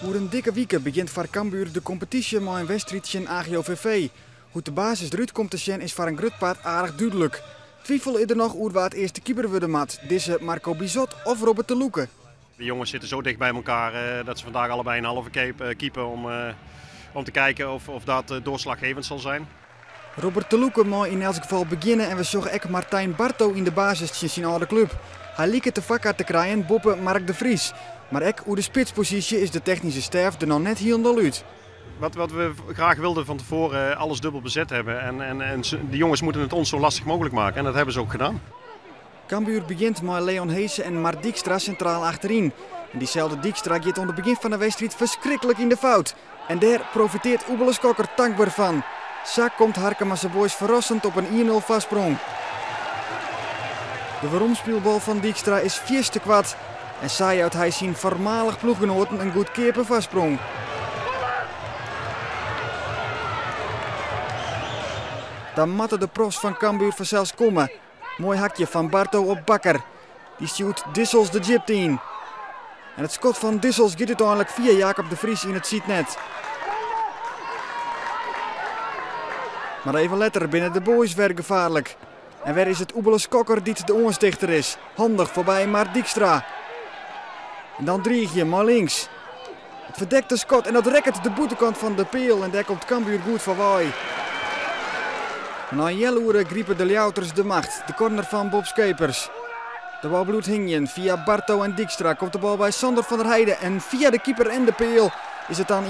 Oer in dikke wike begjint foar Cambuur de kompetysje mei in wedstriid tsjin AGOVV. Hoe't de basis derút komt te sjen is foar in grut part aardich dúdlik. Twifel is der noch oer wa't earste keeper wurde moat, dizze Marco Bizot of Robert te Loeke. De jongens zitten zo dicht bij elkaar dat ze vandaag allebei een halve keeper om te kijken of dat doorslaggevend zal zijn. Robert te Loeke mei yn elts gefal begjinne en we sjogge ek Martijn Barto yn de basis tsjin syn âlde klup. Hy liket de foarkar te krijen boppe Mark de Vries. Mar ek oer de spitsposysje is de technyske stêf der noch net hielendal út. Wat we graag wilden van tevoren, alles dubbel bezet hebben. En de jongens moeten het ons zo lastig mogelijk maken. En dat hebben ze ook gedaan. Cambuur begjint mei Leon Hese en Mart Dijkstra sintraal achteryn. En dyselde Dijkstra giet oan it begjin fan de wedstriid ferskriklik yn de fout. En dêr profitearret Oebele Skokker tankber fan. Sa komt Harkemase Boys ferrassend op in 1-0 foarsprong. De weromspylbal fan Dijkstra is fierste koart. En sa jout hy syn foarmalich ploechgenoaten in goedkeape foarsprong. Dan moatte de profs fan Cambuur fansels komme. Moai hakje fan Barto op Bakker. Dy stjoert Dissels de djipte yn. En it skot fan Dissels giet úteinlik fia Jacob de Vries yn it sydnet. Mar even letter binne de Boys wer gefaarlik. En wer is it Oebele Skokker dy't de oanstichter is. Handich foarby Mart Dijkstra. En dan driigje mei links. It ferdekte skot en dat rekket de bûtenkant fan de peal en dêr komt Cambuur goed foarwei. Nei in healoere gripe de Ljouwerters de macht. De corner fan Bob Schepers. De bal bliuwt hingjen. Fia Barto en Dijkstra komt de bal by Sander van der Heijden. En fia de keeper en de peal is it dan 1-1.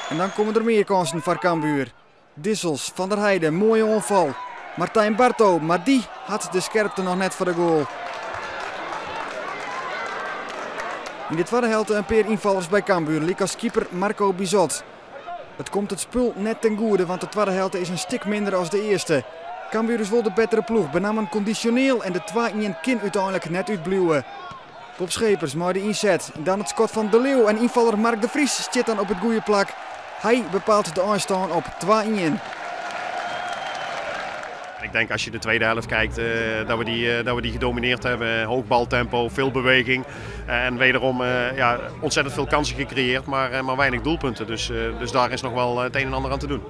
En dan komme der mear kânsen foar Cambuur. Dissels, Van der Heijden, moaie oanfal. Martijn Barto, mar dy hat de skerpte noch net foar de goal. Yn de twadde helte in pear ynfallers by Cambuur, lykas keeper Marco Bizot. It komt it spul net te'n goede, want de twadde helte is in stik minder as de earste. Cambuur is wol de bettere ploech, benammen kondysjoneel en de 2-1 kin úteinlik net útbliuwe. Bob Schepers mei de ynset. Dan it skot fan De Leeuw en ynfaller Mark de Vries stiet dan op it goede plak. Hy bepaalt de einstân op 2-1. Ik denk als je de tweede helft kijkt dat we die gedomineerd hebben. Hoog baltempo, veel beweging. En wederom ja, ontzettend veel kansen gecreëerd, maar weinig doelpunten. Dus daar is nog wel het een en ander aan te doen.